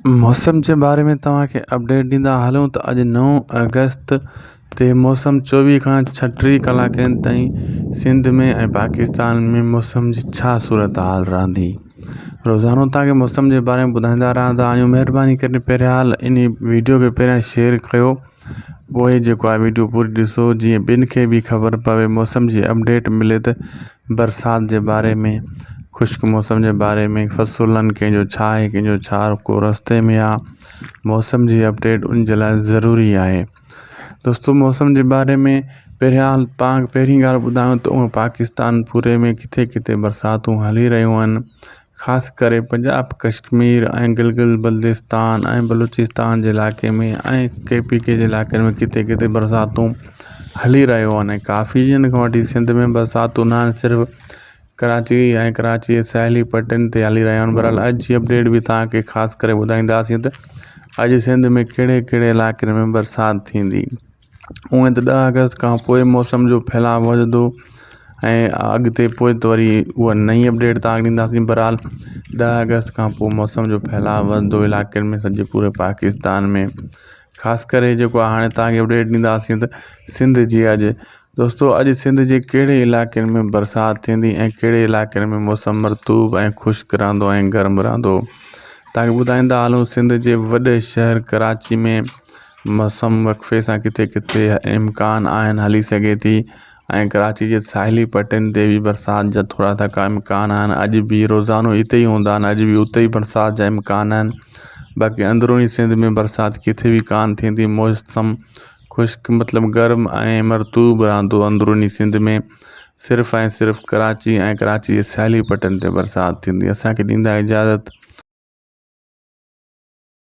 موسم جي باري ۾ توهان کي اپڊيٽ ڏيندا هلون ته اڄ نو آگسٽ تي موسم 24 کان 36 ڪلاڪن تائين سنڌ ۾ ۽ پاڪستان ۾ موسم جي ڇا صورتحال رهندي روزانو توهان کي موسم جي باري ۾ ٻڌائيندا رهندا آهيون مهرباني ڪري پهريان ان ويڊيو کي پهريان شيئر ڪيو پوء جيڪو آهي ويڊيو پوري ڏسو جيئن ٻين کي به خبر پوي موسم جي اپڊيٽ ملي ته برسات جي باري ۾ خشڪ موسم جي باري ۾ فصلن ڪنهن جو ڇا آهي ڪنهن جو ڇا ڪو رستي ۾ آ موسم جي اپڊيٽ ان جي لاء ضروري آهي دوستو موسم جي باري ۾ پهريان پاڻ پهرين ڳالهه ٻڌايون ته پاڪستان پوري ۾ ڪٿي ڪٿي برساتون هلي رهيون آهن خاص ڪري پنجاب، ڪشمير ۽ گلگت بلتستان ۽ بلوچستان جي علائقي ۾ ۽ ڪي پي ڪي جي علائقن ۾ ڪٿي ڪٿي برساتون هلي رهيون آهن ۽ ڪافي ڏينهن کان وٺي سنڌ ۾ برساتون نه آهن صرف ڪراچي ۽ ڪراچي جي ساحلي پٽين تي هلي رهيون آهن بهرحال اڄ جي اپڊيٽ به توهان کي خاص ڪري ٻڌائينداسين ته اڄ سنڌ ۾ ڪهڙي ڪهڙي علائقن ۾ برسات ٿيندي. هونئن ته ڏهه آگسٽ کان پوء موسم جو ڦهلاء وڌندو ۽ اڳتي پوء ته وري اها نئين اپڊيٽ تان ڏينداسين بهرحال ڏهه آگسٽ کان پوء موسم جو ڦهلاء وڌندو علائقن ۾ سڄي پوري پاڪستان ۾ خاص ڪري جيڪو آهي هاڻي تان کي اپڊيٽ ڏينداسين ته سنڌ جي اڄ دوستو اڄ سنڌ جي ڪهڙي علائقن ۾ برسات ٿيندي ۽ ڪهڙي علائقن ۾ موسم مرطوب ۽ خشڪ رهندو ۽ گرم رهندو تان کي ٻڌائيندا هلون سنڌ جي وڏي شهر ڪراچي ۾ موسم وقفي سان ڪٿي ڪٿي امڪان آهن هلي سگهي ٿي ۽ ڪراچي جي ساحلي پٽين تي به برسات جا ٿورا ٿڪا امڪان آهن اڄ به روزانو اتي ئي هوندا آهن اڄ به اتي ئي برسات جا امڪان آهن باقي اندروني سنڌ ۾ برسات ڪٿي به ڪانه ٿيندي موسم خشڪ مطلب گرم ۽ مرطوب رهندو اندروني سنڌ ۾ صرف ۽ صرف ڪراچي ۽ ڪراچي جي ساحلي پٽين تي برسات ٿيندي اسانکي ڏيندا اجازت.